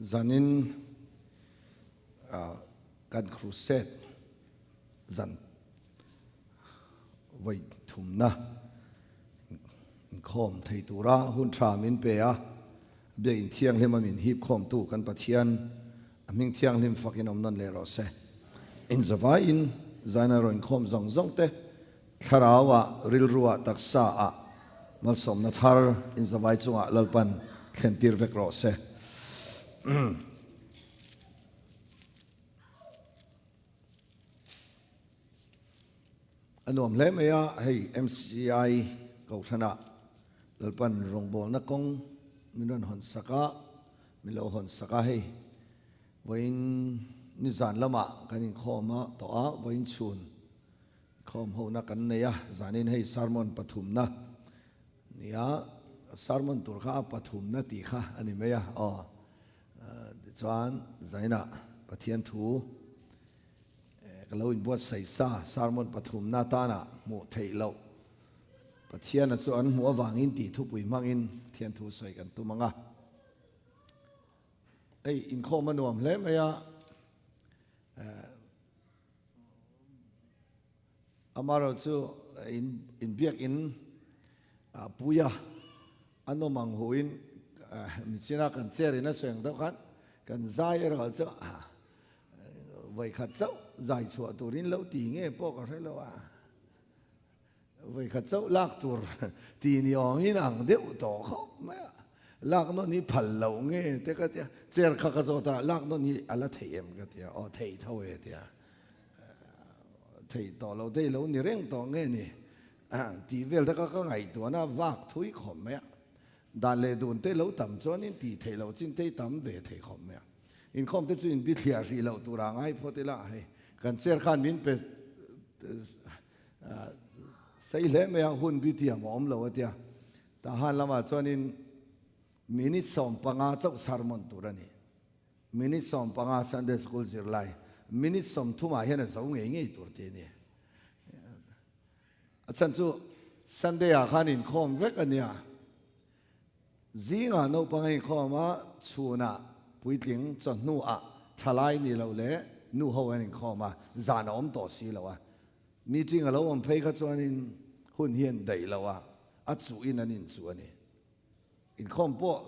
Zanin kan crusade zan vawi thumna inkhawm thei tura hun tha min pe a, Biakinn thianghlim a min hip khawmtu kan Pathian a hming thianghlim fakin awm nawn leh rawh se. Inzavaiin zaina rawn inkhawm zawng zawng te Thlarauah, rilruah, taksaah malsawmna thar inzavai chungah Lalpan thlen tir vek rawh se. A nuam hle mai a, hei MCI Kohhranah Lalpan rawngbawlna kawng min rawn hawn sak a, min lo hawn sak a hei. Vawiin nizan lamah kan inkhawm a tawh a, vawiin chhun Khawm hona kan nei a, zanin hei sermon pathumna nia, sermon tur kha a pathumna tih kha a ni mai a, aw tichuan zainah Pathian thu ka lo inbuatsaih sa sermon pathumna atana hmuh theih loh Pathiana chu an hmuh avangin tih thupui hmangin Pathian thu sawi kan tum ang a. Hei inkhawm a nuam hle mai a. Amaherawh chu inbiak in puia an awm ang huin michina kan chair in a sawi ang deuh khan kan zai erawh chu vawikhat chauh zai chhuah turin lo ti nge pawh ka hre lo a, vawikhat chauh lak tur ti ni awngin ang deuh tawh khawp mai a, lak nawn hi phal loh nge te ka tia, chair kha ka zawt a, lak nawn hi a la theih em ka tia, aw theih tho e tia, theih tawh lo te i lo ni reng tawh nge ni tih vel te kha ka ngaihtuahna vak thui khawp mai a, dan leh dun te lo tam chuanin tih theih loh chin te i tam ve thei khawp mai a, inkhawm te chu inbithliah hrih loh tur a ngai phawt ila hei kan chair khan min pe Sei hle mai a, hun bi tiang a awm lo a tia. Tahan lamah chuanin minute 15 chauh sermon tur a ni. Minute 15 Sunday School zirlai, minute 30 ah hian a zo ngei ngei tur tih a ni. A chhan chu Sunday ah khan inkhawm vek a nia. Zingah naupang a inkhawm a, chhunah puitling chawhnu ah thalai ni lo leh nu ho an inkhawm a, zan a awm tawh si lo a. Meeting a lo awm phei kha chuanin hun hi an daih lo a, a chuhin an inchuh a ni. Inkhawm pawh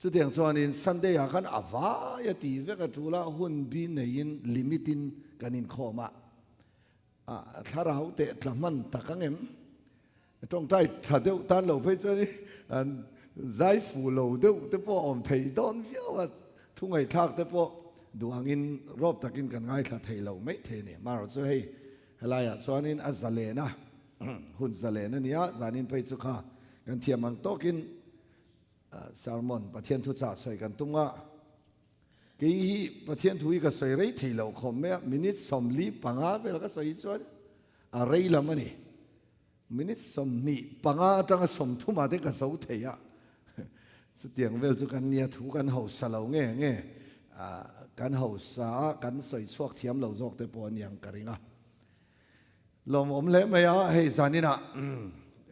chutiang chuanin Sunday ah khan a vai a ti vek a tul a, hun bi neiin limit in kan inkhawm a, a thlarau teh tla hman tak ang em? Tawngtai tha deuh tan lo phei chuan an zai fu lo deuh te pawh a awm thei dawn viau a, thu ngaihthlak te pawh duh angin rawp takin kan ngaithla thei lo mai thei a ni. Marawh chu hei helaiah chuanin a zalen a, hun zalen a nia, zanin phei chu kha kan thiam ang tawkin sermon Pathian thuchah sawi kan tum a. Kei hi Pathian thu hi ka sawi rei thei lo khawm mai a, minute 45 vel ka sawi chuan a rei lam a ni. Minute 25 atanga 30 ah te ka zo thei a, chutiang vel chu kan nia thu kan hausa lo nge nge kan hausa a kan sawi chhuak thiam lo zawk te pawh a niang ka ring a. Lawmawm hle mai a, hei zaninah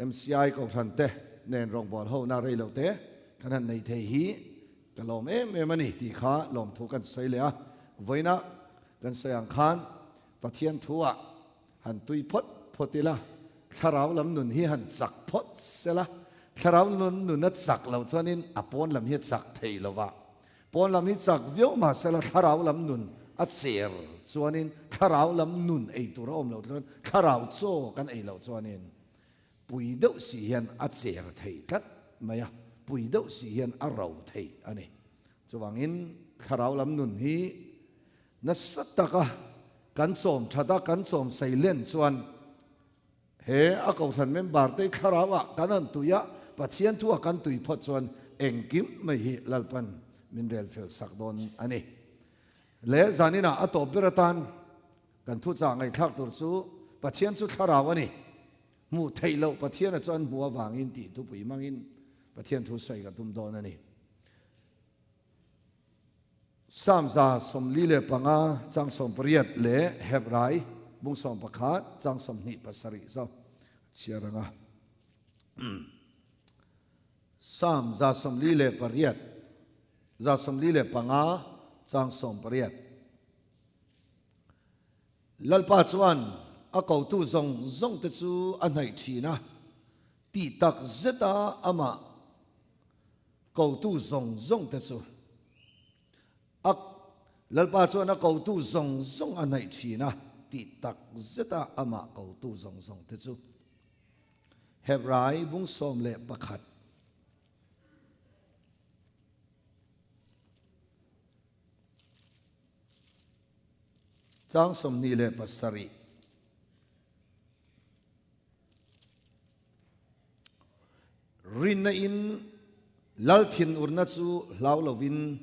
MCI Kohhran te nen rawngbâwl hona rei lo te kan han nei thei hi ka lawm em em a ni tih kha lawmthu kan sawi leh a. Vawiina kan sawi ang khan Pathian thu-ah han tui phawt phawt ila, thlarau lam nun hi han chak phawt sela, thlarau nun a chak loh chuanin a pawn lam hi a chak thei lo va, pawn lam hi chak viau mah sela thlarau lam nun a cher chuanin thlarau lam nun ei tur a awm loh chuan thlarau chaw kan ei loh chuanin pui deuh si hian a cher thei tlat mai a, pui deuh si hian a ro thei a ni. Chuvangin thlarau lam nun hi Nasa taka kan chawm that a, kan chawm sei len chuan he a kohhran member te thlarau ah kan han tui a, Pathian thu ah kan tui phawt chuan engkim mai hi Lalpan min rel fel sak dawn a ni. Le zanin ah a tawp ber atan kan thuchah ngaihthlak tur chu Pathian chu thlarau a ni. Hmuh theih loh Pathian a chuan hmuh avangin tih thupui hmangin Pathian thu sawi ka tum dawn a ni. Psalm 145 chang 18 leh Hebrai bung 11 chang 27 zo chhiar anga. Psalm 148 145 chang 18. Lalpa chuan a kotu zawng zawng te chu a hnaih thin a, tih tak zeta amah kotu zawng zawng te chu a Lalpa chuan a kotu zawng zawng a hnaih thin a, tih tak zeta amah kotu zawng zawng te chu. Hebrai bung 11. Chang 27. Rinna in lal thinurna chu hlau lovin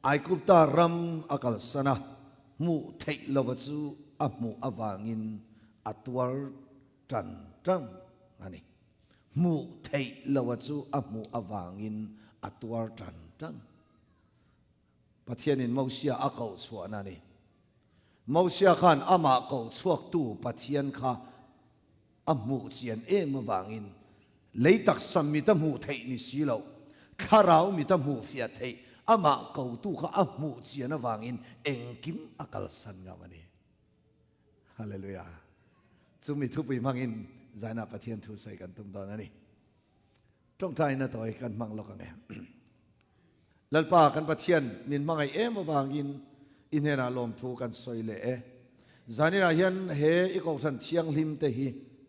Aigupta ram a kalsan a, hmuh theih lova chu a hmuh avangin a tuar tan tan a ni. Hmuh theih lova chu a hmuh avangin a tuar tan tan. Pathianin Mosia a koh chhuahna a ni. Mosia khan amah koh chhuaktu Pathian kha a hmuh chian em avangin lei taksa mita hmuh theih ni si lo, thlarau mita hmuh fiah theih amah kotu kha a hmuh chian avangin engkim a kalsan ngam a ni. Hallelujah! Chumi thupui hmangin zainah Pathian thu sawi kan tum dawn a ni. Tawngtaina tawi kan hmang lawk ang e. Lalpa kan Pathian min hmangaih em avangin i hnenah lawmthu kan sawi leh e. Zaninah hian he i kohhran thianghlim te hi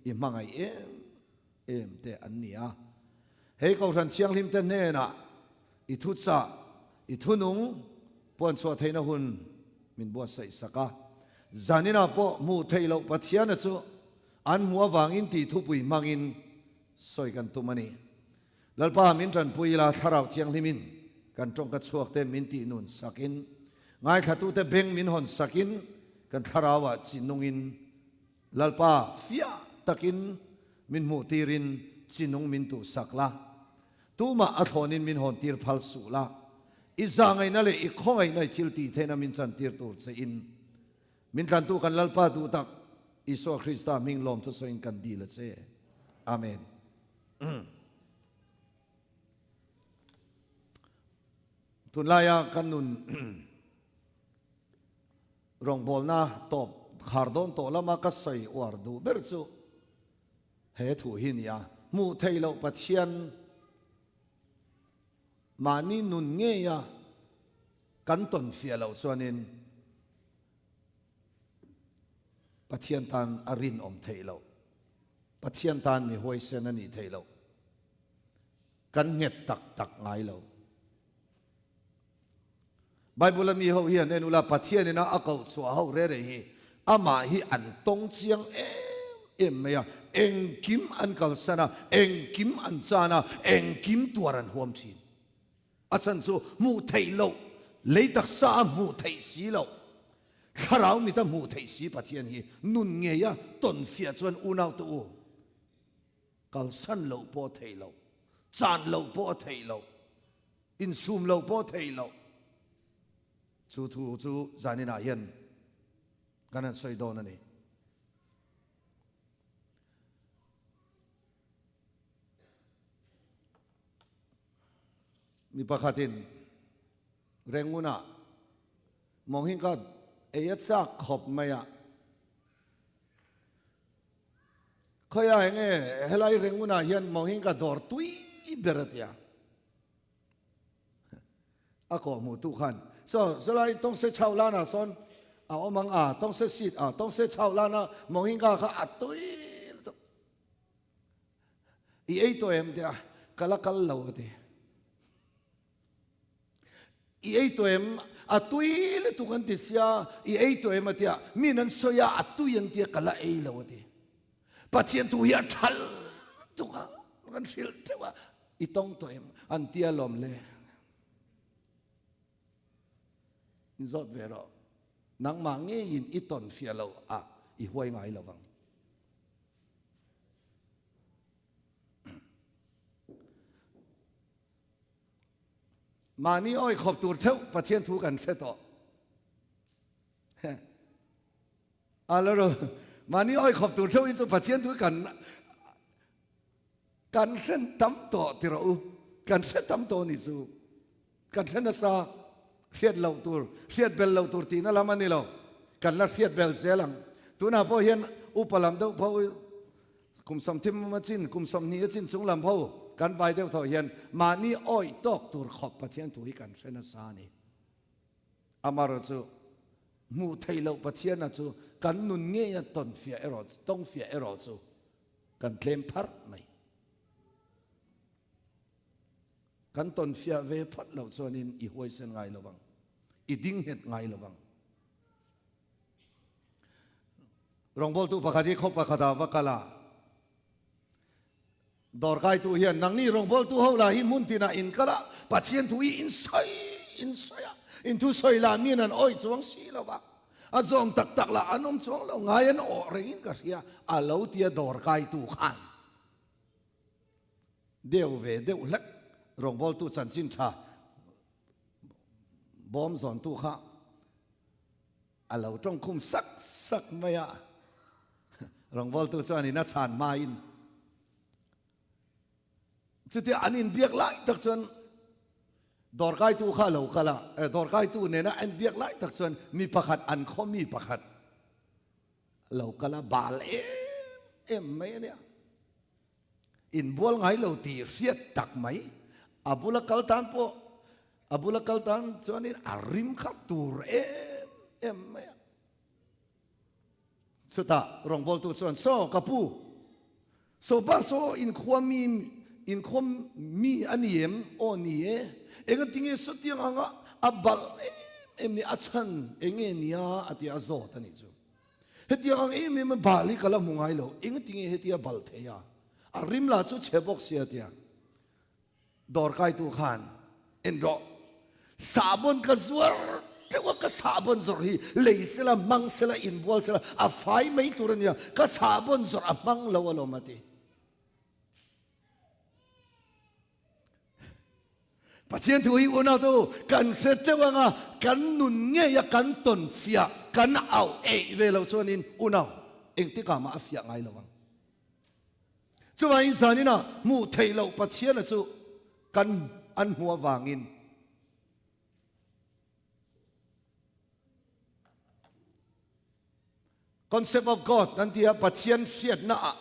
i hmangaih em em te an ni a. He kohhran thianghlim te hnenah i thuchah, i thunung puanchhuah theihna hun min buatsaih sak a. Zaninah pawh hmuh theih loh Pathiana chu an hmuh avangin tih thupui hmangin sawi kan tum a ni. Lalpa min tanpui ila Thlarau Thianghlimin kan tawngka chhuakte min tih nun sakin, ngaithlatute beng min hawn sakin, kan thlarauah chi nungin Lalpa fiah takin min hmuh tirin chi nung min tuh sak la. Tumah a thlawnin min hawn tir phal suh la. I zahngaihna leh i khawngaihna i thil tih theihna min chan tir tur che in Min tlantu kan Lalpa duh tak Isua Krista hming lawm thusawiin kan dil a che. Amen. Tunlaia kan nun rawngbawlna tawp khar dawn tawh lama ka sawi uar duh ber chu he thu hi nia. Hmuh theih loh Pathian mahni nun ngeia Kan tawn fiah loh chuanin Pathian tan a rinawm theih loh. Pathian tan mi huaisen a nih theih loh. Kan nghet tak tak ngai lo. Bible a mi ho hian en ula Pathian ina a koh chhuah ho re re hi amah hi an tawng chiang em em mai a, engkim an kalsan a, engkim an chan a, engkim tuar an huam thin. A chhan chu hmuh theih loh, lei taksa a hmuh theih si loh, thlarau mit a hmuh theih si Pathian hi nun ngei a tawn fiah chuan unau te u, kalsan loh pawh a theih loh, chan loh pawh a theih loh, insum loh pawh a theih loh. Chu thu chu zaninah hian kan han sawi dawn a ni. Mi pakhatin Rangoon-ah mawng ka ei a chak khawp mai a. Khawiah eng nge helai Rangoon-ah hian mawng ka dawr tui ber a ti a. A kawh hmuh tu khan, So, zalai tawng se chau lana sawn a awm ang a, tawng se seat a, tawng se chau lana mawng ka kha a tui lutuk. I ei tawh em tia ka la kal lo a ti. I ei tawh em a tui lutuk an ti sia i ei tawh em a tia min an sawi a a tui an tia ka la ei lo a ti. Pathian thu hi a tha lutuk a kan hrilh teuh a i tawng tawh em an tia lawm le. In zawt ve rawh nangmah ngeiin i tawn fiah lo a i huai ngai lo vang. Mahni awi khawp tur theuh Pathian thu kan hre tawh. A lo ro mahni awi khawp tur theuh hi chu Pathian thu kan kan hre tam tawh ti rawh u. Kan hre tam tawh ni chu. Kan hre nasa, hriat loh tur, hriat bel loh tur tihna lam a ni lo. Kan la hriat bel zel ang. Tunah pawh hian upa lam deuh pho, kum sawmthim a chin, kum 20 a chin chung lam ho kan vai deuh thawh hian mahni awih tawk tur khawp Pathian thu hi kan hre nasa a ni. Amaherawhchu, hmuh theih loh Pathiana chu kan nun ngeia tawnfiah erawh, tawngfiah erawh chu kan tlem pharh mai. Kan tawnfiah ve phawt loh chuanin i huaisen ngai lo vang, i ding nghet ngai lo vang. Rawngbawltu pakhat hi khaw pakhatah va kal a, dawrkaitu hian nangni rawngbawltu ho lah hi hmun tinah in kal a, Pathian thu hi in sawi in sawi a, in thusawi lah miin an awih chuang si lo va, a zawm tak tak lah an awm chuang lo, ngai an awh rengin ka hria, a lo tia dawrkaitu khan. Deuh ve deuh hlek rawngbawltu chanchin tha bawm zawntu kha a lo tawngkhum sak sak mai a. Rawngbawltu chuan in a chhan hmain chutia an inbiak lai tak chuan dawrkaitu kha a lo kal a, dawrkaitu nena an inbiak lai tak chuan mi pakhat an khaw mi pakhat a lo kal a, bal em em mai a nia. Inbual ngai lo tih hriat tak mai. A bula kal tan pawh, a bula kal tan chuanin a rim kha tur em em mai a. Chutah rawngbawltu chuan, Saw ka pu, saw pa saw inkhua mi, inkhua mi a ni em? Aw ni e, engatinge sawtiang anga a balh em em ni, a chhan enge nia a tia a zawt a nih chu. Hetiang ang em em a bal hi ka la hmu ngai lo, engatinge hetia bal thei a? A rim lah chu chhe bawk sia tia dawr kaitu khan en rawh. Sahbawn ka zuar teuh a, ka sahbawn zawrh hi lei sela, hmang sela, inbual sela a fai mai tur a nia, ka sahbawn zawrh a hmang lo alawm a ti. Pathian thu hi unau te u, kan hre teuh anga kan nun ngei a kan tawn fiah, kan auh eih ve lo chuanin unau engtikah mah a fiah ngai lo ang. Chuvangin zaninah hmuh theih loh Pathiana chu kan an hmuh avangin Concept of God kan ti a, Pathian hriatna ah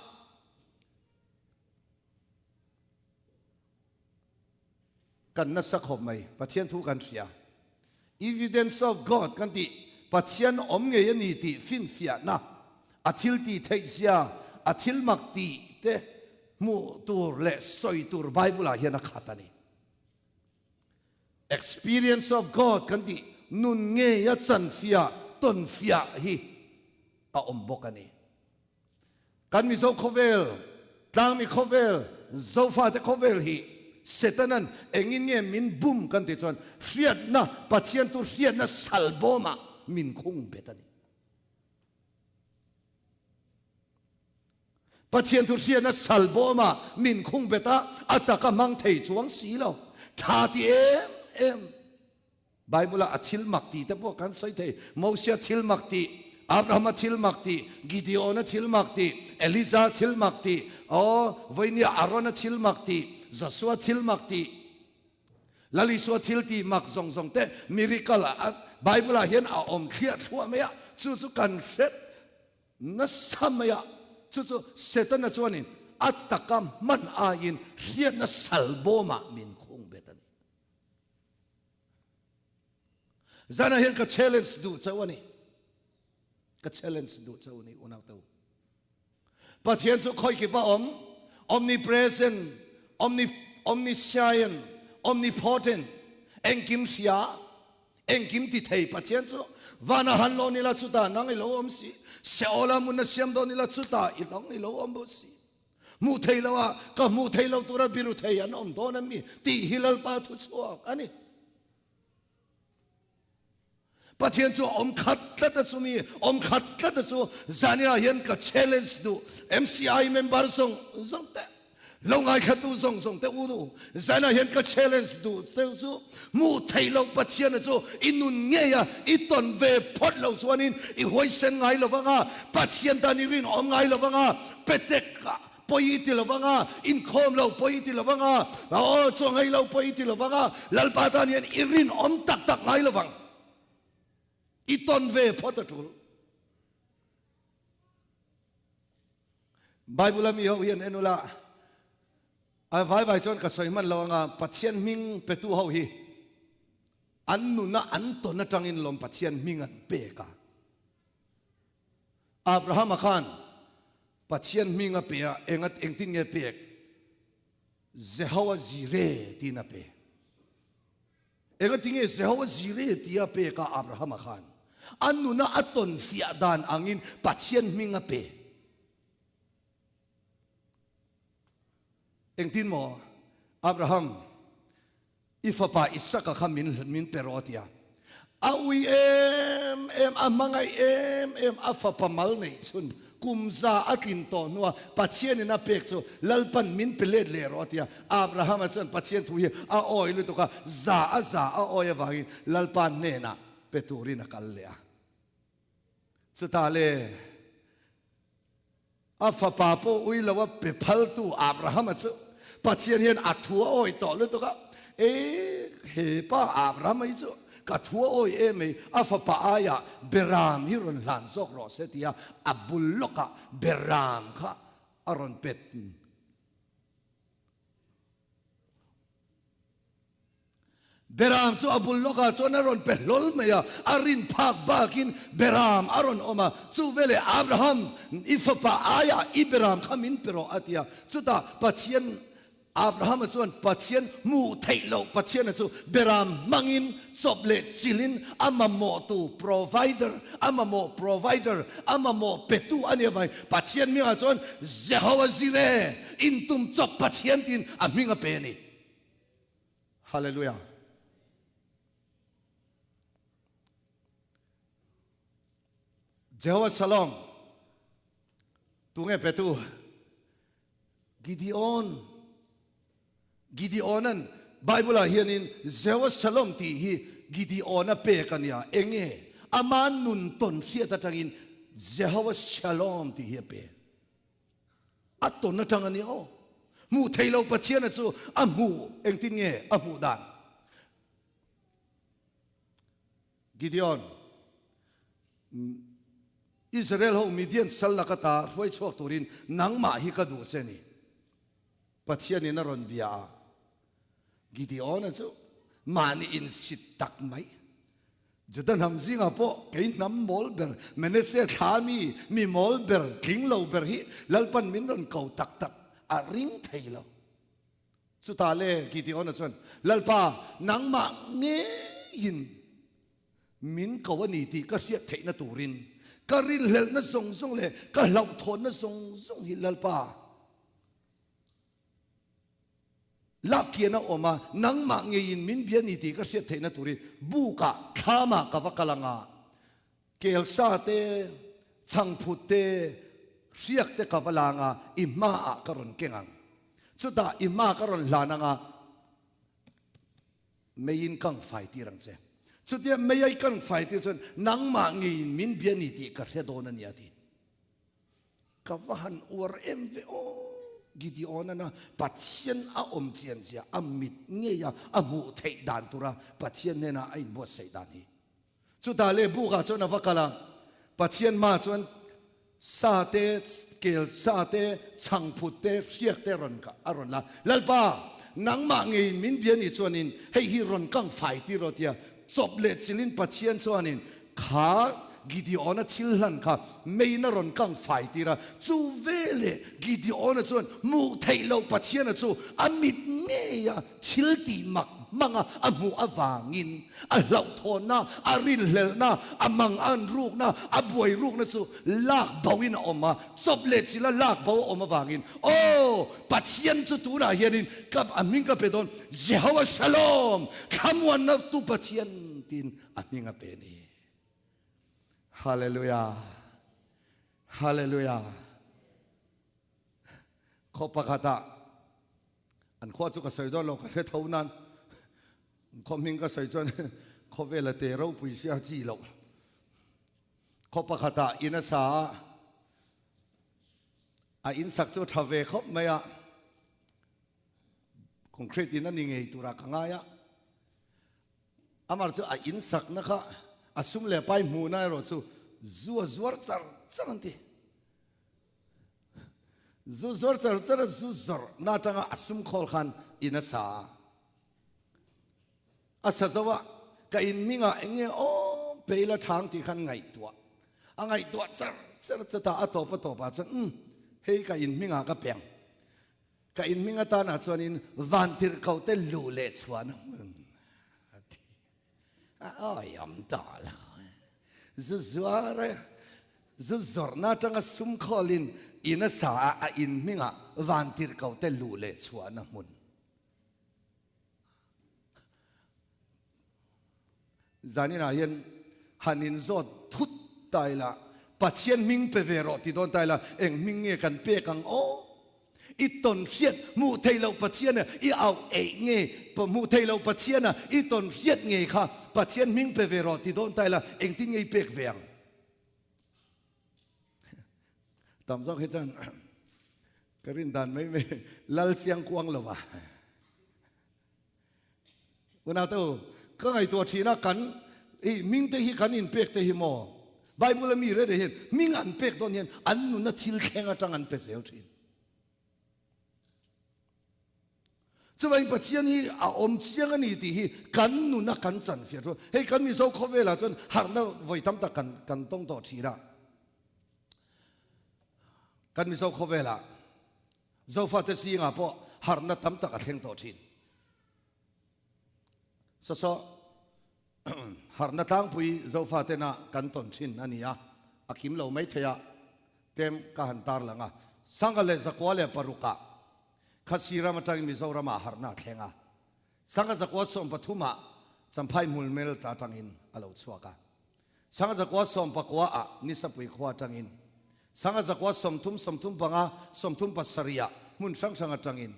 Kan nasa khawp mai. Pathian thu kan hria. Evidence of God kan tih, Pathian awm ngei a ni tih finfiahna, a thil tih theih zia, a thil mak tih te hmuh tur leh sawi tur Bible ah hian a khat a ni. Experience of God kan tih, nun ngei a chanfiah, tawnfiah hi a awm bawk a ni. Kan Mizo khawvel, Tlangmi khawvel, Zofate khawvel hi Setanan engin nge min bum kan tih chuan hriatna, Pathian tu hriatna salbawmah min khung bet a ni. Pathian tu hriatna salbawmah min khung bet a, a taka hmang thei chuang si lo. Tha ti em em. Bible-ah a thil mak tih te pawh kan sawi thei. Mosia thil mak tih, Abrahama thil mak tih, Gideona thil mak tih, Eliza thil mak tih, aw, vawinia Arona thil mak tih, Joshua thil mak tih, Lal Isua thil tih mak zawng zawng te miracle ah Bible-ah hian a awm thliah thluah mai a, chu chu kan hre nasa mai a, chu chu Setana chuanin a taka hman aiin hriatna salbawmah min khung bet a ni. Zanah hian ka challenge duh chauh a ni. Ka challenge duh chauh a ni unau te u. Pathian chu khawi kip a awm, omnipresent, omni, omniscient, omnipotent, engkim hria, engkim ti thei Pathian chu vana han lo nila chutah nang i lo awm si, Seola mun a siam dawn ila chutah i nang i lo awm bawk si. Hmuh thei lo a, ka hmuh thei lo tura biru thei an awm dawn a mi tih hi Lalpa thu chhuak a ni. Pathian chu awm khat tlat a chumi awm khat tlat a chu zania hian ka challenge duh MCI member zawng zawng te lo ngaithlatu zawng zawng te u nu zana hian ka challenge duh te chu hmuh theih loh Pathian a chu i nun ngei a i tawn ve phawt lo chuanin i huaisen ngai lo vanga Pathian tan i rinawm ngai lo vanga Petek ah. Pawi i ti lo vang a, inkhawm lo pawi i ti lo vang a, aw chu a ngai lo pawi i ti lo vang a, Lalpa tan hian i rinawm tak tak ngai lo vang. I tawn ve phawt a tul. Bible a mi ho hian en ula, a vai vai chuan ka sawi hman lo anga Pathian hming petu ho hi an nuna an tawn atangin lawm Pathian hming an pek a. Abrahama khan Pathian hming a pe a, enga engtin nge pek? Jehowa Jireh tiin a pe. Enga tinge Jehowa Jireh tia pek a Abrahama khan? A nuna a tawn fiah dan angin Pathian hming a pe. Engtin maw Abraham I fapa Isaka kha min min pe rawh a ti a. A ui em em, a hmangaih em em, a fapa mal neih chhun kum za a tlin tawh hnua Pathianin a pek chu Lalpan min pe let leh rawh a ti a. Abrahama chuan Pathian thu hi a awi lutuk a, za a za a awi avangin Lalpa hnenah pe turin a kal leh a. Chutah le A fapa pawh ui lo a pe phaltu Abrahama chu Pathian hian a thu a awi tawh lutuk a, E, he pa Abrahama hi chu ka thu a awi em mai, a fapa aiah Beram hi rawn hlan zawk rawh se tia a bul lawkah Beram kha a rawn pet. Beram chu a bul lawkah chuan a rawn pe hlawl mai a, a rin phak bakin Beram a rawn awm a. Chu veleh Abraham, i fapa aiah i Beram kha min pe rawh a ti a. Chutah Pathian, Abrahama chuan Pathian hmuh theih loh Pathiana chu Beram hmangin chawp leh chilhin a mamawhtu, provider, a mamawh provider, a mamawh petu a nih avangin Pathian hmingah chuan Jehovah Jireh, intum chawp Pathian tiin a hming a pe a ni. Hallelujah. Jehovah Shalom. Tunge petu? Gideon. Gideonan Bible ah hianin Jehovah Shalom tih hi Gideon a pek a nia. Enge? Ama nun tawn hriat atangin Jehovah Shalom tih hi a pe. A tawn atang a nia aw. Hmuh thei lo Pathiana chu a hmuh engtin nge a hmuh dan? Gideon, Israel ho Midian sal lak ata hruai chhuak turin nangmah hi ka duh che ni. Pathianin a rawn bia a. Gideon-a chu mahni insit tak mai. Juda hnam zingah pawh kei hnam mawl ber, Menese thla mi, mi mawl ber, tling lo ber hi Lalpan min rawn ko tak tak a ring thei lo. Chutah le Gideon-a chuan, Lalpa, nangmah ngeiin min ko a ni tih ka hriat theihna turin ka rinhlelhna zawng zawng leh ka hlauhthawnna zawng zawng hi Lalpa, Lakkian a awm a, nangmah ngeiin min bia ni tih ka hriat theihna turin bukah thlamah ka va kal ang a, kelsa te, chhangphut te, hriak te ka va lang a, i hmaah ka rawn keng ang. Chutah i hma ka rawn hlan ang a, meiin kang fai tir ang che. Chutia mei a i kang fai tir chuan nangmah ngeiin min bia ni tih ka hre dawn a ni a ti. Ka va han uar em ve aw! Gideon-ana Pathian a awm chian zia a mit ngei a, a hmuh theih dan tura Pathian hnena a inbuatsaih dan hi. Chutah leh bukah chuan a va kal a, Pathian hmaah chuan sa te, kel sa te, chhangphut te, hriak te rawn a rawn la. Lalpa, nangmah ngeiin min bia ni chuanin hei hi rawn kang fai tir rawh tia chawp leh chilhin Pathian chuanin Kha Gideon-a thil hlan kha meiin a rawn kang fai tir a, chu veleh Gideon-a chuan hmuh theih loh Pathiana chu a mit ngeia thil tih mak hmanga a hmuh avangin a hlauhthawnna, a rinhlelhna, a mangan rukna, a buai rukna chu lak boin a awm a, chawp leh chila lak bo a awm avangin, Aw, Pathian chu tunah hianin ka a hming ka pe dawn, Jehovah Shalom, thlamuanna tu Pathian tiin A hming a pe ni. Hallelujah. Hallelujah. Khaw pakhatah an khua chu ka sawi dawn lo ka hre tho nan khaw hming ka sawi chuan khawvel a te ropui sia chi loh. Khaw pakhatah in a sa a. A in sak chu a tha ve khawp mai a, concrete in a ni ngei turah ka ngai a. Amar chu a in sakna kha a sum leh pai hmuhna erawh chu zu a zuar char char an ti. Zu zuar char char a zu zawrhna atanga a sum khawl khan in a sa a. A sa zo a, ka in hmingah eng nge aw peila thang tih khan ngaihtuah a ngaihtuah char char chutah a tawp a tawpah chuan umm hei ka in hmingah ka peng ka in hming atanah chuanin vantirhkoh te luh leh chhuahna hmun a ti a awi awm tawh lo zu zuar a zu zawrhna atanga sum khawlin in a sa a a in hmingah vantirhkoh te luh leh chhuahna hmun. Zaninah hian han inzawt thut ta ila, Pathian hming pe ve rawh ti dawn ta ila, eng hming nge kan pek ang aw? I tawn hriat hmuh theih loh Pathiana i auh eih nge, hmuh theih loh Pathiana i tawn hriat nge kha Pathian hming pe ve rawh ti dawn ta ila, engtin nge i pek ve ang? Tam zawk hi chuan ka rin dan mai mai lal chiang kuang lo va. Unau te u, ka ngaihtuah thin a kan i hming te hi kan inpek te hi maw? Bible a mi rere hian hming an pek dawn hian an nuna thil thleng atang an pe zel thin. Chuvangin Pathian hi a awm chiang a ni tih hi kan nuna kan chan fiah thu. Hei kan Mizo khawvelah chuan harhna vawi tam tak kan kan tawng tawh thin a. Kan Mizo khawvelah Zofate zingah pawh harhna tam tak a thleng tawh thin. Saw harhna tlangpui Zofatena kan tawn thin a ni a, a kim lo mai thei a, tlem ka han tarlang a. Sangha leh zakua leh parukah Khasi ram atangin Mizoramah harhna a thleng a. Sangha zakua 13ah Champhai hmulmel ta atangin a lo chhuak a. Sangha zakua 19 ah Nisapui khua atangin, Sangha zakua 30, 35, 37 ah hmun hrang hrang atangin,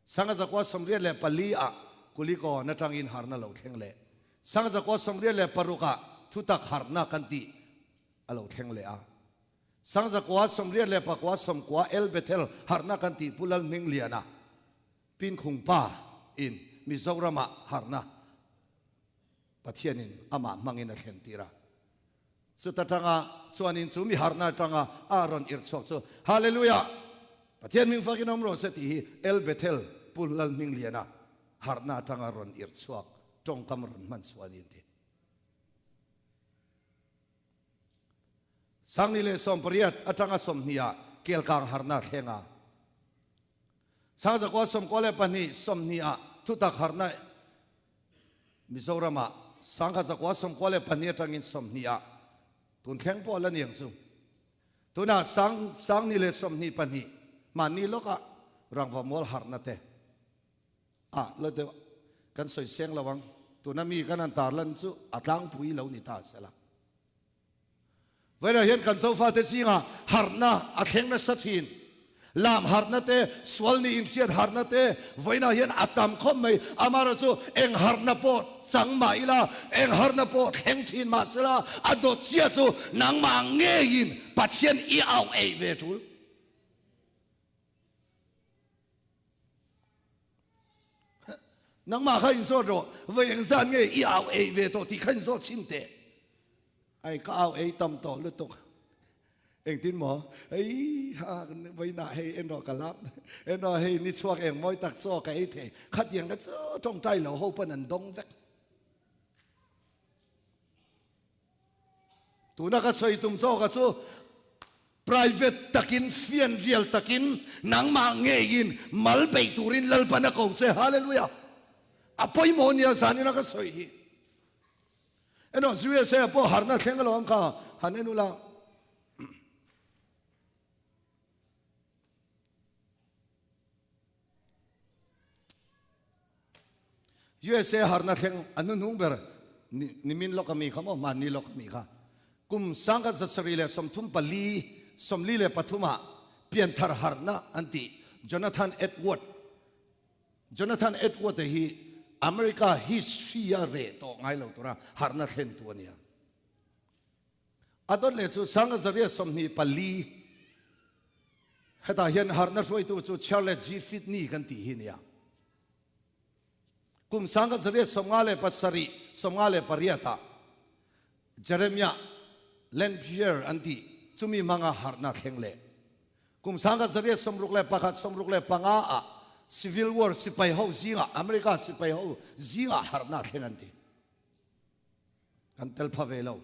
Sangha zakua 84 ah Kulikawn atangin harhna lo thleng leh, Sangha zakua 86 ah thutak harhna kan tih a lo thleng leh a. Sangzakua 89 90 El Bethel harhna kan tih Pu Lalhmingliana Pinkhungpa in Mizoramah harhna Pathianin amah hmangin a thlen tir a. Chuta tanga chuanin chu mi harhna atanga a rawn irh chhuak chu Hallelujah! Pathian hming fakin awm rawh se tih hi El Bethel Pu Lalhmingliana harhna atanga rawn irh chhuak tawngkam rawn hman chhuah a ni an ti. Sangni leh 18 atanga 20 ah kelkang harhna thleng a. Sangzakua 92 20 ah thutak harhna Mizoram ah sangkhat zakua 92 atangin 20 ah tun thleng pawh la niang chu. Tunah sang sangni leh 22 hmanni lawk ah rangva mual harhna te ah la deuh kan sawi seng lo ang. Tuna mi kan han tarlan chu a tlangpui lo ni ta sela. Vawiinah hian kan Zofate zingah harhna a thleng nasa thin. Lam harhna te, sual nih inhriat harhna te vawiinah hian a tam khawp mai. Amaherawhchu chu eng harhna pawh chang mah ila, eng harhna pawh thleng thin mah sela, a dawt chiah chu nangmah ngeiin Pathian i auh eih ve tul. Nangmah kha inzawt rawh, vawi engzat nge i au ei ve tawh tih kha inzawt chhin teh. Ai ka au ei tam tawh lutuk. Engtin maw? Ei ha vawiinah hei en rawh ka lap, en rawh hei ni chhuak eng mawi tak chaw ka ei thei. Khatiang kha chu tawngtai lo ho pawn an dawng vek. Tuna ka sawi tum chaw ka chu private takin fian rial takin nangmah ngeiin mal beih turin Lalpan a ko che. Hallelujah! A pawimawh nia zanina ka sawi hi. Eno USA pawh harna thleng alawm kha han en ula. USA harna thleng a hnuhnung ber nimin lawk ami kha maw hmanni lawk ami kha kum 1934 43 ah pianthar harna an ti Jonathan Edward Jonathan Edward hi America history a reh tawh ngai lo tura harna thlen tu ania a dawt leh chu 1924. Hetah hian harhna hruaitu chu Charles G. Finney kan tih hi nia. Kum 1857, 58 ah Jeremiah Lanphier an tih chumi hmanga harhna thleng leh kum 1861, 65 ah Civil War sipai ho zingah, America sipai ho zingah harhna thleng an ti. Kan tel pha ve lo.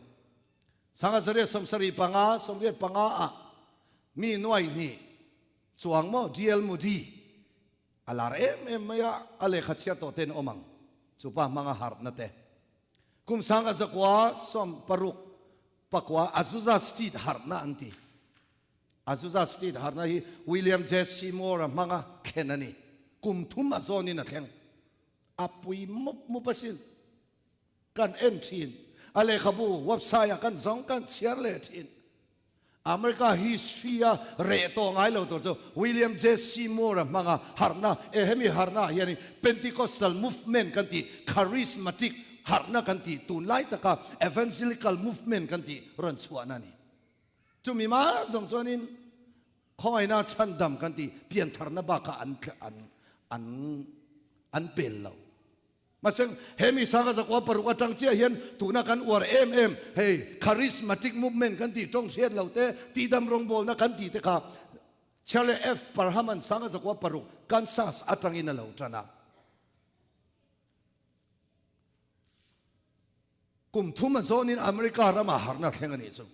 1875, 85 ah mi nuai hnih chuang maw DL Moody A lar em em mai a, a lehkha chhiat tawh ten awm ang. Chu pa hmanga harhna te. Kum 1969 Azusa Street harhna an ti. Azusa Street harhna hi William J. Seymour-a hmanga thlen a ni. Kum thum a zawnin a thleng. A pui mup mup asin. Kan en thin. A lehkhabu website-ah kan zawng kan chhiar leh thin. America history a reh tawh ngai lo tur chu William J. Seymour a hmang a, harhna, e hemi harhna ah hianin Pentecostal movement kan tih, Charismatic harhna kan tih, tunlai taka Evangelical movement kan tih rawn chhuahna a ni. Chumi mah zawng chuanin khawngaihna chhandam kan tih piantharna bakah an an an pel lo. Mahse, he mi sanga zakua paruk atang chiah hian tuna kan uar em em, hei charismatic movement kan tih tawng hriat lo te, tihdam rawngbawlna kan tih te kha Charlie F. Parham-a'n sanga zakua paruk Kansas atangin a lo tan a. Kum thum a zawnin America ramah harhna thleng a nih chu.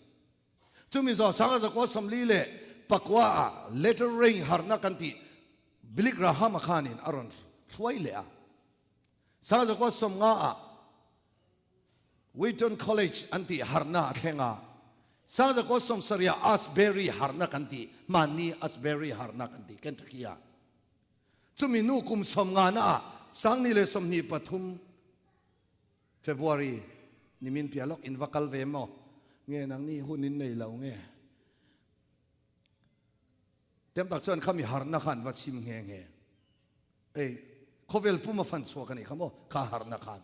Chumi zawh sanga zakua 44 ah Latter Rain harhna kan tih Billy Graham-a khanin a rawn hruai leh a. Sangzakua 50 ah Wheaton College an tih harhna a thleng a. Sangzakua 70 ah Asbury harhna kan tih, hmanni Asbury harhna kan tih Kentucky ah. Chumi nu kum 50 na ah 2023 February nimin piah lawk in va kal ve maw? Nge nangni hun in nei lo nge? Tem tak chuan khami harhna khan va chim nghe nghe. Ei, khawvel pum a fan chhuak a nih kha maw, kha harhna khan.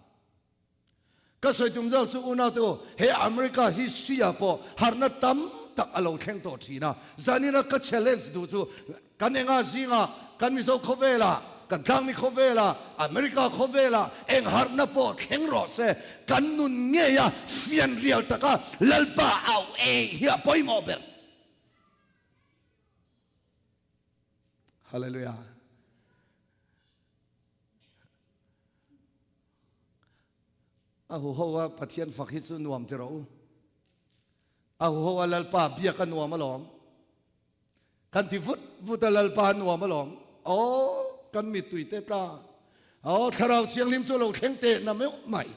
Ka sawi tum zawk chu unau te u, he America history ah pawh harhna tam tak a lo thleng tawh thin a. Zanina ka challenge duh chu kan enga zingah, kan Mizo khawvelah, kan tlangmi khawvelah, America khawvelah eng harhna pawh thleng rawh se, kan nun ngeia fianrial taka Lalpa au ei hi a pawimawh ber. Hallelujah. A hu ho a Pathian fak hi chu nuam ti rawh u. A hu ho a Lalpa biak a nuam alawm. Kan ti vut vut a Lalpa nuam alawm. Aw kan mittui te tla. Aw thlarau thianghlim chu lo thleng teh na meuh mai.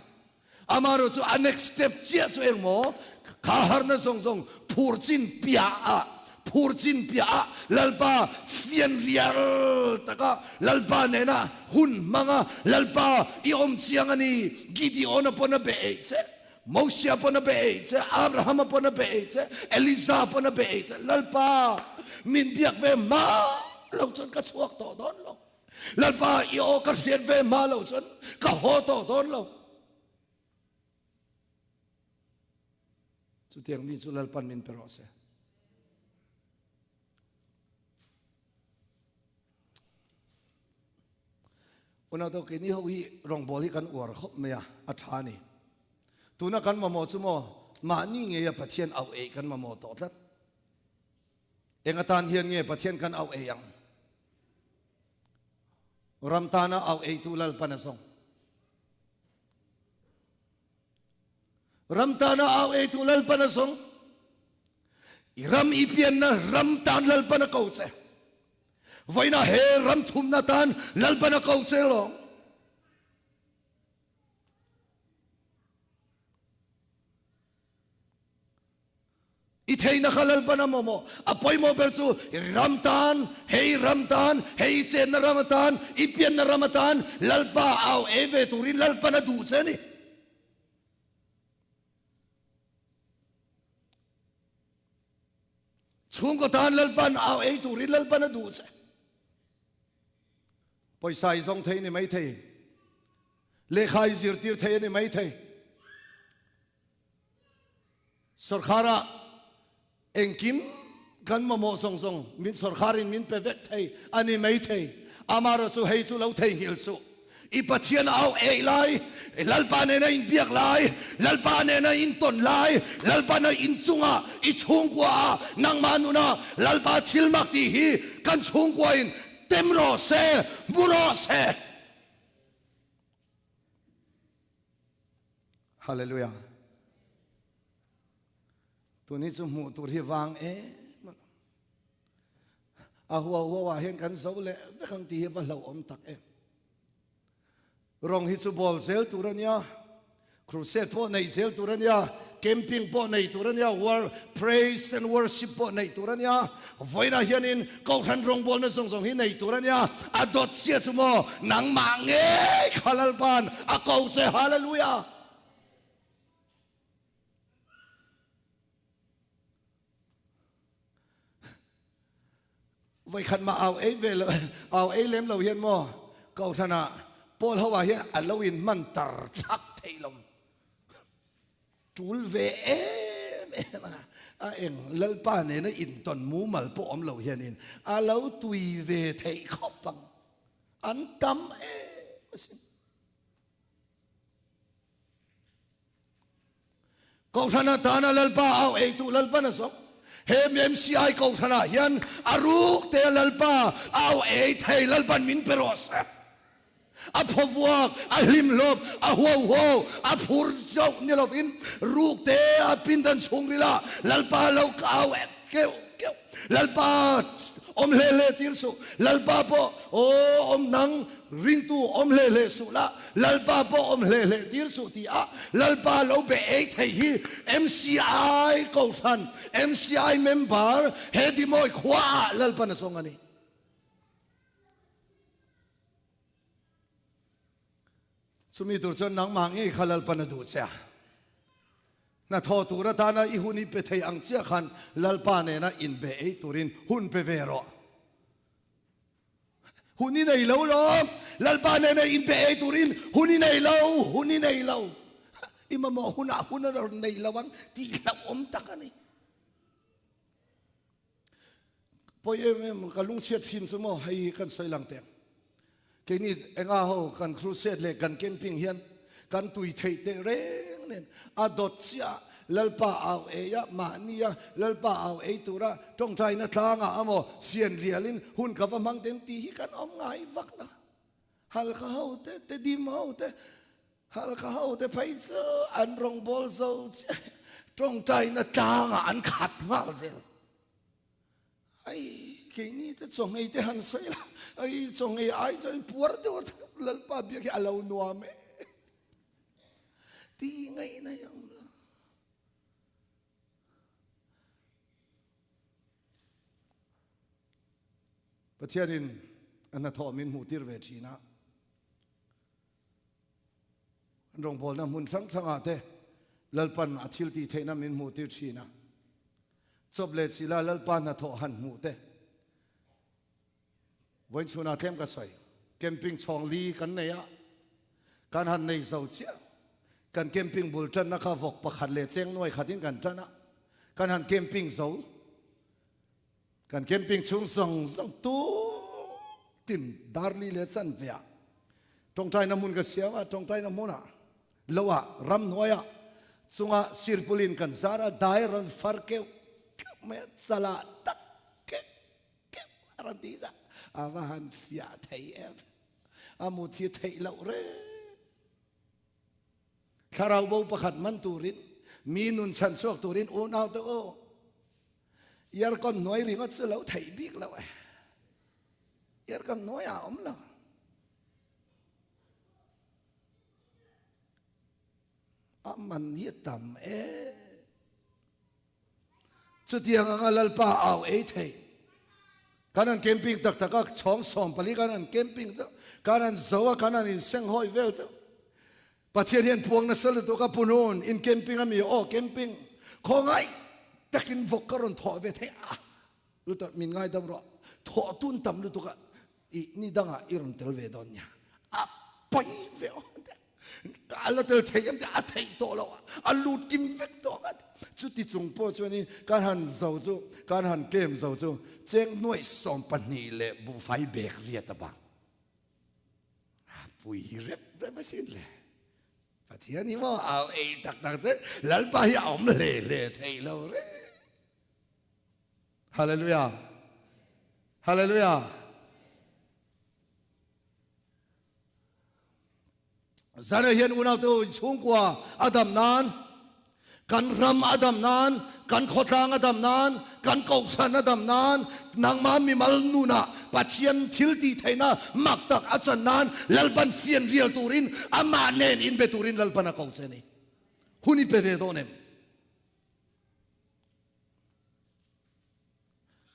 Amaherawh chu a next step chiah chu engmaw kha harna zawng zawng phur chin piah ah phur chin piah ah Lalpa fianrial taka Lalpa nena hun hmanga Lalpa i awm chiang a ni Gideon-a pawn a be eih che Mosia pawn a be eih che Abraham-a pawn a be eih che Eliza pawn a be eih che Lalpa min biak ve hma lo chuan ka chhuak tawh dawn lo. Lalpa i aw ka hriat ve hma lo chuan ka haw tawh dawn lo. Chutiang mi chu Lalpan min pe rawh se. Unau to keini ho hi rawngbawl hi kan uar khawp mai a, a tha ni. Tuna kan mamawh chu maw mahni ngeia Pathian auh eih kan mamawh tawh tlat. Eng atan hian nge Pathian kan auh ei ang? Ram tana auh eitu Lalpan a zawng. Ram tana auh eitu Lalpan a zawng. I ram i pianna ram tan Lalpan a ko che. Vawiina he ram thumna tan Lalpan a ko che lawng. I theihna kha Lalpan a mamawh. A pawimawh ber chu i ram tan, hei ram tan, hei i chenna ram atan, i pianna ram atan Lalpa au ei ve turin Lalpan a duh che a ni. Chhungkaw tan Lalpan au ei turin Lalpan a duh che. Pawisa i zawng thei a ni maithei. Lehkha i zirtir thei a ni maithei. Sorkara engkim Kan mamawh zawng zawng min sawrkharin min pe vek thei a ni mai thei. Amaherawhchu hei chu lo theihnghilh suh. I Pathian a auh eih lai, Lalpa nena inbiak lai, Lalpa nena intawn lai, Lalpa na inchunga i chhungkua ah nangmah nuna Lalpa thil mak tih hi kan chhungkua in tem rawh se, hmu rawh se. Hallelujah. Tuni chu hmuh tur hi vang em alawm. A huau huau ah hian kan zo leh vek ang tih hi va hlauhawm tak em. Rawng hi chu bawl zel tur a nia, crusade pawh nei zel tur a nia, camping pawh nei tur a nia, war, praise and worship pawh nei tur a nia, vawiinah hianin Kohhran rawngbawlna zawng zawng hi nei tur a nia, a dawt chiah chu maw nangmah ngei kha Lalpa'n a ko che, Hallelujah! Voikhat mah au ei ve lo, au ei lem lo hian maw Kohhran ah Paul ho ah hian a lo in hman tar thlak thei lo. Tul ve em em a, a eng Lalpa nena intawn mumal pawh awm lo hianin a lo tui ve theih khawp ang. An tam em asin. Kohhran atana Lalpa au eitu Lalpan a zawk. He MCI Kohhranah hian a ruk te Lalpa au ei thei Lalpan min pe rawh se. A phawvuak, a hlimhlawp, a huauhuau, a phur chauh ni lovin ruk te a pindan chhungrila Lalpa lo ka au keuh keuh. Lalpa awm hle hle tir suh. Lalpa pawh aw awm nang ringtu awm hle hle suh la, Lalpa pawh awm hle hle tir suh ti a Lalpa lo be ei thei hi MCI Kohhran, MCI member he Dimawi khua ah Lalpan a zawng a ni. Chumi tur chuan nangmah ngei kha Lalpan a duh che a. Hnathawh tur atana i hun i pe thei ang chiah khan Lalpa nena inbe ei turin hun pe ve rawh. Hun i nei lo lawm, Lalpa nena inbe ei turin hun i nei lo, hun i nei lo. I mamawh hunah hun a rawn nei lo ang tih hlauhawm tak a ni. Pawi em em ka lungchhiat thin chu maw hei hi kan sawi lang teh ang. Keini enga ho kan crusade leh kan camping hian kan tui theih teh reng nen a dawt chiah Lalpa au ei a mahni a Lalpa au ei tura tawngtaina tlangah amaw fian rialin hun ka va hmang ten tih hi kan awm ngai vak la. Halkha ho te Tedim ho te Halkha ho te phei chu an rawngbawl zo chiah tawngtaina tlangah an khat nghal zel. Ai keini te chawngei te han sawi la, ai chawngei ai chuan puar deuh a Lalpa biak hi a lo nuam e ti ngaihna hi a awm lo. Pathianin a hnathawh min hmuhtir ve thin a. An rawngbawlna hmun hrang hrangah te Lalpan a thil tih theihna min hmuhtir thin a. Chawp leh chila Lalpa hnathawh han hmuh te. Vawiin chhunah tlem ka sawi. Camping chhawng li kan nei a, kan han nei zo chiah. Kan camping bul tanna kha vawk pakhat leh cheng nuai khatin kan tan a, kan han camping zo. Kan camping chhung zawng zawng tutin darli leh chanve ah tawngtaina hmun ka siam a, tawngtaina hmunah lo ah ramhnuaiah chunga sirpulin kan zar a, dai rawn far keuh keuh mai a, chalah tak keuh keuh a rawn ti zah, a va han fiah thei em, a mut hi theih loh reng. Thlarau bo pakhat man turin, mi nun chhan chhuak turin unau te u, Yarkon hnuai ringawt chu lo theih bik lo e. Yarkon hnuai ah awm lo. A man hi tam e. Chutiang anga Lalpa au ei thei. Kan han camping tak tak a, chhawng 14 kan han camping chu, kan han zo a, kan han insenghawi vel chu. Pathian hian puang nasa lutuk a punun in camping a mi aw camping khawngaih takin vawk ka rawn thawh ve thei a lutuk min ngaidam rawh thawh tun tam lutuk a i ni dangah i rawn tel ve dawn nia a pawi ve aw a la tel thei em te a theih tawh lo a lut kim vek tawh a. Chuti chung pawh chuanin kan han zo chu, kan han claim zo chu cheng nuaih 12 leh buhfai bek riat a bang. A pui rep rep asin le. Pathian hi maw au ei tak tak che Lalpa hi a awm hle hle thei lo re. Hallelujah. Hallelujah. Zana hian unau te u chhungkua a dam nan, kan ram a dam nan, kan khawtlang a dam nan, kan kohhran a dam nan, nangmah mimal nunah Pathian thil tih theihna mak tak a chan nan Lalpan fian rial turin amah nen inbe turin Lalpan a ko che a ni. Hun i pe ve dawn em?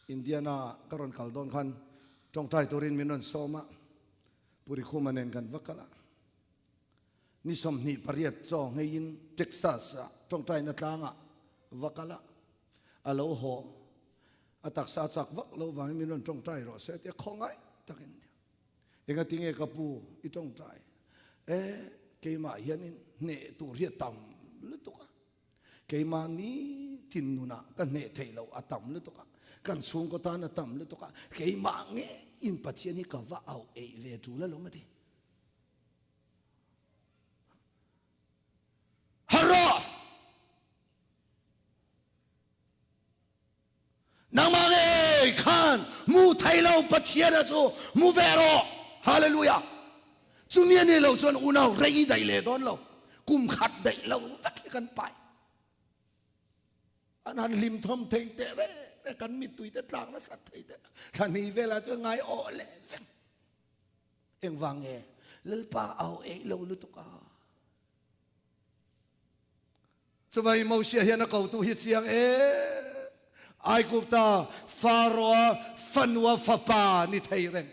Indiana ka rawn kal dawn khan tawngtai turin min rawn sawm a, Puri Khuma nen kan va kal a. Ni 28 chaw ngeiin Texas ah tawngtaina tlangah va kal a, a lo haw. A taksa a chak vak lo vangin min rawn tawngtai rawh se tia khawngaih takin tia. Engati nge ka pu i tawngtai? E, keimah hianin hneh tur hi a tam lutuk a. Keimah nitin nunah ka hneh theih loh a tam lutuk a, kan chhungkaw tan a tam lutuk a, keimah ngeiin Pathian hi ka va auh eih ve tul alawm a ti. Harh rawh! Nangmah ngei khan mu thei lo Pathian a chu mu ve rawh. Hallelujah! Chumi a nih loh chuan unau rei daih leh dawn lo. Kum khat daih lo vek hi kan pai. An han hlim thawm thei teh reng reng, kan mittui te tlak nasat thei teh. Thla hnih velah chuan ngai awh leh vek. Engvang nge? Lalpa au eih lo lutuk a. Chuvai Mosia hian a kotu hi chiang e. Aigupta Pharaoh-a fanua fapa ni thei reng.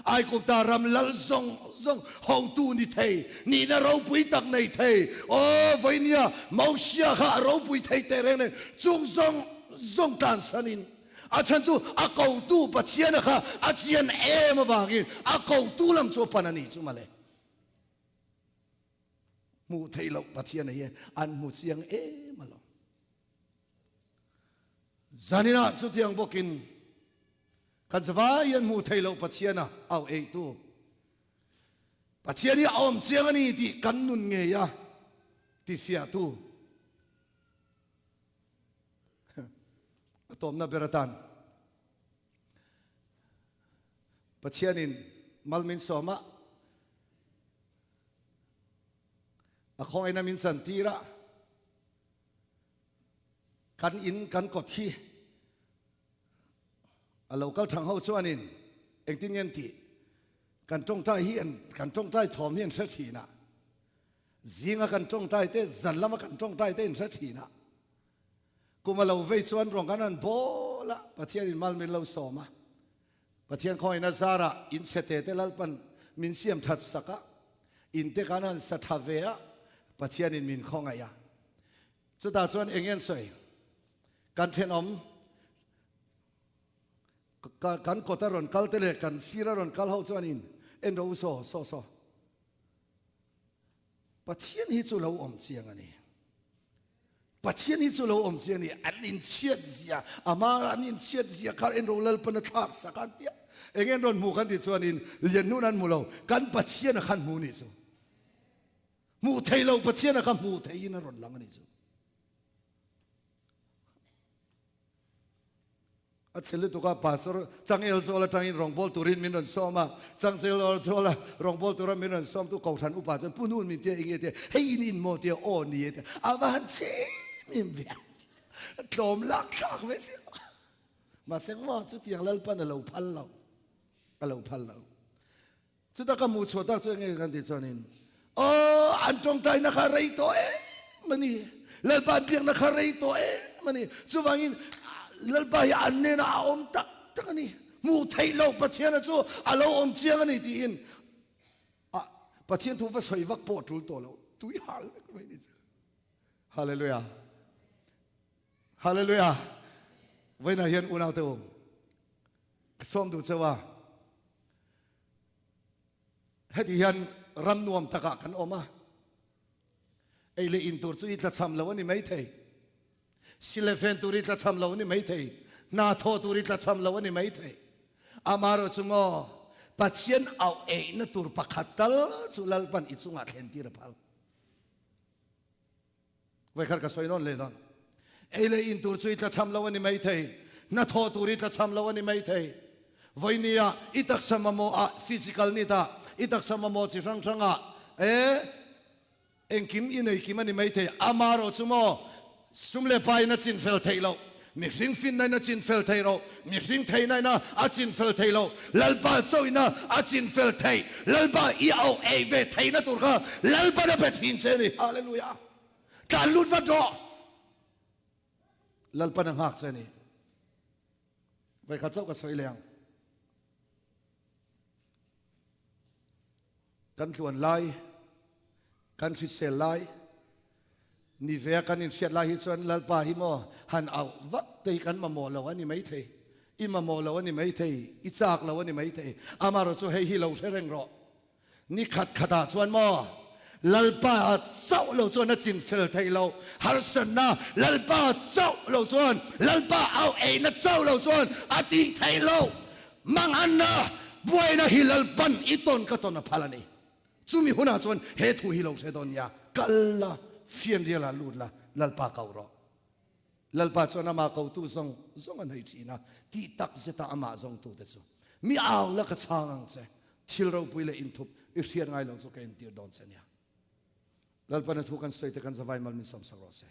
Aigupta ram lal zawng zawng hotu ni thei, nihna ropui tak nei thei. Aw, vawinia Mosia kha a ropui thei teh reng nen chung zawng zawng tlansanin a chhan chu a kotu Pathiana kha a chian em avangin a kotu lam chu a pan a ni chu mawle. Hmuh theih loh Pathian hi an hmu chiang em alawm. Zaninah chutiang bawkin kan zavai hian hmuh theih loh Pathiana au eitu Pathian hi a awm chiang a ni tih kan nun ngei a tifiahtu a tawmna ber atan Pathianin mal min sawm a, a khawngaihna min chantir a, kan in kan kawt hi a lo kal thang ho chuanin engtin nge an tih? Kan tawngtai hi an kan tawngtai thawm hi an hre thin a, zinga kan tawngtai te zan lama kan tawngtai te in hre thin a, Kum a lo vei chuan ruang kan han bawl a, Pathianin mal min lo sawm a. Pathian khawngaihna zarah in chhe te te Lalpan min siam that sak a, in te kan han sa tha ve a, Pathianin min khawngaih a. Chutah chuan eng nge an sawi? Kan thenawm kan kawta rawn kal te leh kan sira rawn kal ho chuanin en ro saw saw saw. Pathian hi chu lo awm chiang a ni. Pathian hi chu lo awm chiang a ni. An inchhiat zia, ama an inchhiat zia kha en ro Lalpan a thlak sak an tia. Eng en rawn hmu kan tih chuanin lian hnun an hmu lo. Kan Pathian a khan hmu nih chu. Hmuh thei lo Pathian a kha hmuh theihin a rawn lang a nih chu. A chhe lutuk a, Pastor Changel Zawl atangin rawngbâwl turin min rawn sawm a, Changel Zawla rawngbâwl tura min rawn sawmtu Kohhran upa chuan Pu Nun min tia eng nge tia, hei in in maw tia, aw ni e tia, a va han chim em ve a ti a, tlawm lak thlak ve si lo. Mahse maw chutiang Lalpan a lo phal lo, a lo phal lo. Chuta ka hmuh chhuah tak chu enge kan tih chuanin, Aw, an tawngtaina kha rei tawh em a ni. Lalpa an biakna kha rei tawh em a ni. Chuvangin Lalpa hi an hnenah a awm tak tak a ni. Hmuh theih loh Pathiana chu a lo awm chiang a ni tiin a Pathian thu va sawi vak pawh tul tawh lo. Tui hal vek mai ni chu. Hallelujah. Hallelujah. Vawiinah hian unaute u, ka sawm duh cheu a. Heti hian ram nuam takah kan awm a, ei leh in tur chu i tlachham lo a ni maithei. Sile fen tur i tlachham lo a ni maithei, hna thawh tur i tlachham lo a ni maithei. Amaherawhchu maw, Pathian auh eihna tur pakhat tal chu Lalpan i chungah thlen tir a phal. Vawikhat ka sawi nawn leh dawn. Ei leh in tur chu i tlachham lo a ni maithei, hna thawh tur i tlachham lo a ni maithei. Vawinia i taksa mamawh ah, physical need ah, i taksa mamawh chi hrang hrang ah, e, Engkim i nei kim a ni maithei. Amaherawh chu maw, sum leh pa in a chin fel theih loh, mihring finna in a chin fel theih loh, mihring theihna in a chin fel theih loh, Lalpa chauh in a chin fel theih, Lalpa i auh ei ve theihna tur kha Lalpan a pe thin che a ni. Hallelujah! Tlan lut vat rawh. Lalpan a nghak che a ni. Vawikhat chauh ka sawi leh ang. Kan tluan lai, kan hrisel lai, ni ve a kan inhriat lai hi chuan Lalpa hi maw han auh vak te hi kan mamawh lo a ni maithei. I mamawh lo a ni maithei, i chak lo a ni maithei. Amaherawh chu hei hi lo hre reng rawh. Ni khat khatah chuan maw Lalpa chauh lo chuan a chin fel theih loh, harsatna Lalpa chauh lo chuan, Lalpa auh eina chauh lo chuan a tih theih loh. Manganna buaina hi Lalpan i tawn ka tawn a phal a ni. Chumi hunah chuan he thu hi lo hre dawn nia, kal la, fianrial ah lut la, Lalpa ko rawh. Lalpa chuan amah kotu zawng zawng a nei thin a, tih tak zeta amah zawngtute chu mi au la ka chhang ang che, thil ropui leh inthup i hriat ngai lo chu ka entir dawn che nia. Lalpan a thu kan sawi te kan zavai mal min sawmsak rawh se.